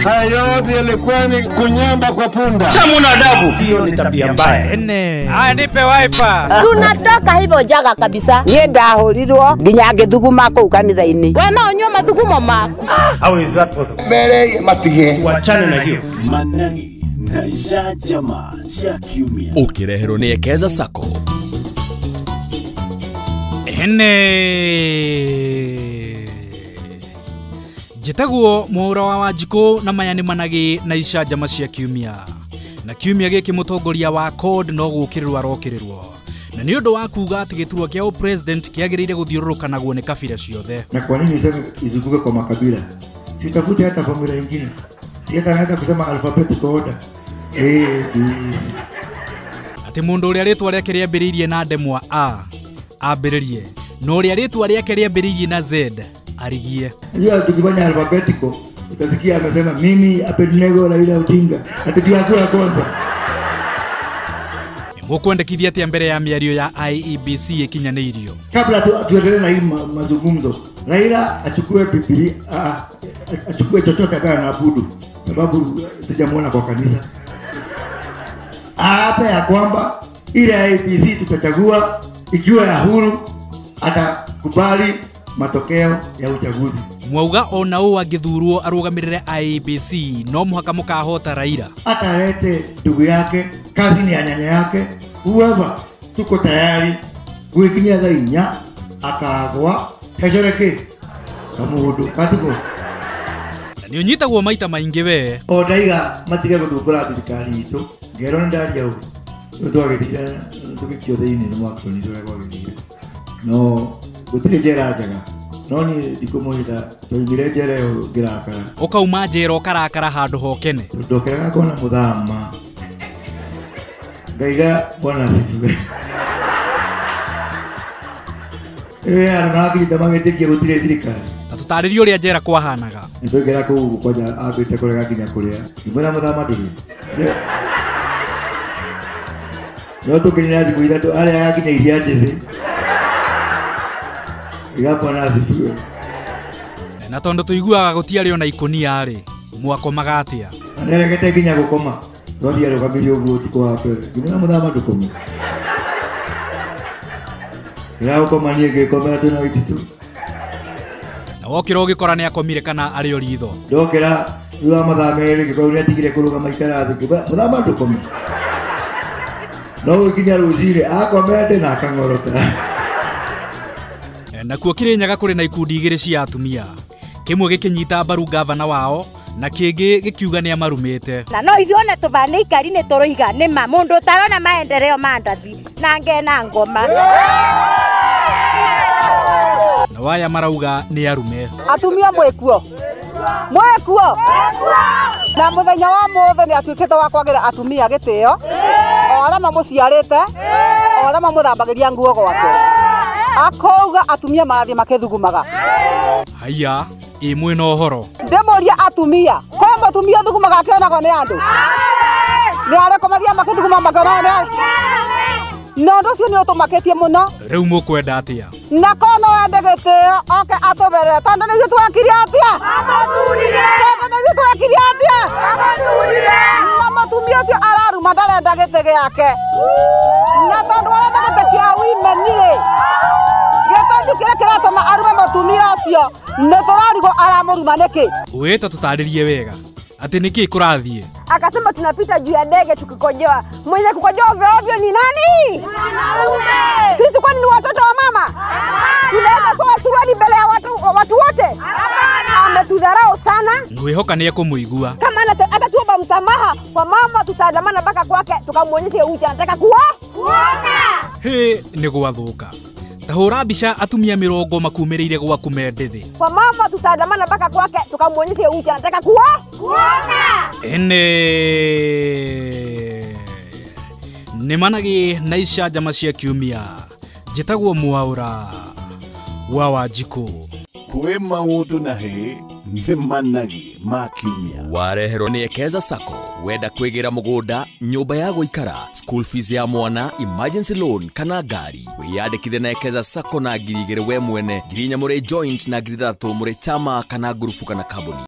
Haya yote yalikuwa ni kunyamba kwa punda. Kama adabu. Hiyo ni tabia mbaya. Haya nipe wiper. Tunatoka hivyo jaga kabisa. Niĩ ndahurirwo nginya ngĩthuguma kũu kanitha-inĩ. We no unyue mathugumo maku. How is that possible? Mere matige. Tuachane na hiyo. Managi na jajama cia kiumia. Ukireherwo ni Ekeza Sacco. Ene njĩtagwo Mwaura wa Wanjikũ na maya nĩ managĩ na icanjama cia kiumia. Na kiumia gĩkĩ mũtongoria wa CORD no gũkĩrĩrwo arokĩrĩrwo. Na nĩ ũndũ wa kuga atĩ gĩturwa kĩa president kĩagĩrĩire gũthiũrũrũka naguo nĩ kabira ciothe. Na kwa nini useme izunguke kwa makabila? Si utafute hata formula nyingine. Si hata anaweza kusema alphabetical order. A B C. Atĩ mũndũ ũrĩa rĩtwa rĩake rĩambĩrĩirie na ndemwa A ambĩrĩrie, na ũrĩa rĩtwa rĩake rĩambĩrĩirie na Z arigie. Hiyo tukifanya alphabetical utasikia amesema mimi Abednego Raila Odinga atitia kwanza. Mũkwendekithia atĩa mbere ya mĩario ya IEBC ĩkinyanĩirio? Kabla tuendelee na hii mazungumzo, Raila achukue Biblia, achukue chochote ambaye anaabudu, sababu sijamuona kwa kanisa. Aape ya kwamba ile IEBC tutachagua ikiwa ya huru, atakubali matokeo ya uchaguzi. Mwauga ona ũũ angĩthurwo arũgamĩrĩre IEBC no mũhaka mũkahota Raila. Atalete ndugu yake, kazini ya nyanya yake, whoever, tuko tayari gwikinya thaa inya akagwa kecoreke kamundu katuko. Na nĩ ũnyitagwo maita maingĩ we. O ndaiga matige gũthumbũra thirikari itũ, ngerwo nĩ ndaria ũguo. Rĩu twagĩthire tũgĩikio thĩinĩ nĩ mwakĩonire ũrĩa gwagĩthire. No gũtirĩ njera njega. No niĩ ndikũmwĩra twaumire njera ĩyo ngĩrakara. Ũkauma njera ũkarakara handũ hokene. Ndokeraga kuona mũthama. Ngaiga bwana asifiwe. Andũ marakinyĩte magĩtĩkia gũtirĩ thirikari. Ta tũtarĩrie ũrĩa njera kwahanaga. Nĩtwaingĩra kũu kwanja ambĩte kũrega nginya kũrĩa. Ngĩmwĩra mũthama ndũrĩ. No tũkĩnina thikũ ithatũ arĩaga nginya iria njĩthĩ. Iga bwana asifiwe. Na tondũ tũiguaga gũtiarĩ ona ikũnia rĩ, mwakomaga atĩa? Nĩaregete nginya gũkoma. Twathiĩ arũgamirie ũguo ũtukũ wa mbere. Ngĩmwĩra mũthama ndũkome. Ndĩra gũkoma niĩ ngĩkomera twĩna Waititu. Na wokĩra ũgĩkora nĩakomire kana arĩ o ritho? Ndokĩra thutha wa mathaa merĩ ngĩkorwo nĩatigire kũrũgama aikara thĩ. Ngĩmwĩra mũthama ndũkome. No gũkinya rũcinĩ akomete na akang'orota. Nakuo Kĩrĩnyaga kũrĩ na ikundi igĩrĩ cia atumia. Kĩmwe gĩkĩnyita mbaru gavana wao na kĩngĩ gĩkiuga nĩ amarumĩte. Na no ithuĩ ona tũbana ikari nĩ tũroiga nĩ ma mũndũ ũtarona maendeleo ma ndathi na ngena ngoma. Na waya marauga nĩ arume. Atumia mwĩkuo. Mwĩkuo. Na mũthenya wa mũthĩ nĩ atuĩkĩte wa kwagĩra atumia gĩtĩo. O arĩa mamũciarĩte, o arĩa mamũthambagĩria nguo gwake. Akauga atumia marathiĩ makĩthugumaga. Haiya, ĩ mwĩna ũhoro. Ndĩmũrie atumia, kwĩ mũtumia ũthugumaga akĩonagwo nĩ andũ? Nĩ arĩkũ mathiaga makĩthuguma makĩonagwo nĩ andũ? Na ũndũ ũcio nĩ ũtũmakĩtie mũno. Rĩu mũkwenda atĩa? Na korwo no wende gĩtĩo oke atũberere tondũ nĩ ithuĩ twekire atĩa? Tondũ nĩ ithuĩ twekire atĩa? Na mũtumia ũcio araruma ndarenda gĩtĩ gĩake. Na tondũ arenda gĩtĩ kĩa women rĩ, gĩtũmi kĩrĩa kĩratũma arume mũtumia ũcio nĩ tũrarigwo aramũruma nĩkĩ? Wĩta tũtarĩrie wega atĩ nĩkĩ kũrathiĩ. Akasema tunapita juu ya ndege tukikojoa. Mwenye kukojoa ovyo ovyo ni nani? Mwanaume. Sisi kwani ni watoto wa mama? Tunaweza toa suruali mbele ya watu wote? Hapana. Ametudharau sana. Ngwĩhoka nĩ ekũmũigua. Kama atatuomba msamaha kwa mama tutaandamana mpaka kwake tukamwonyeshe uchi anataka kuona. Hĩ nĩ gwathũka. Tahũra mbica atumia mĩrongo makumĩrĩire gwaku me ndĩthĩ. Kwa mama tutaandamana mpaka kwake tukamwonyeshe uchi anataka kuona. Ene nĩ managĩ na icanjama cia kiumia. Njĩtagwo Mwaura wa Wanjikũ. Kwĩ maũndũ na hĩ nĩ managi ma kiumia. Wareherwo nĩ Ekeza Sacco. Wenda kwĩgĩra mũgũnda, nyũmba ya gũikara, school fees ya mwana, emergency loan kana ngari. Wĩyandĩkithie na Ekeza Sacco na 2,000 we mwene, 4,000 mũrĩ joint na 3,000 mũrĩ chama kana ngurubu kana kambuni.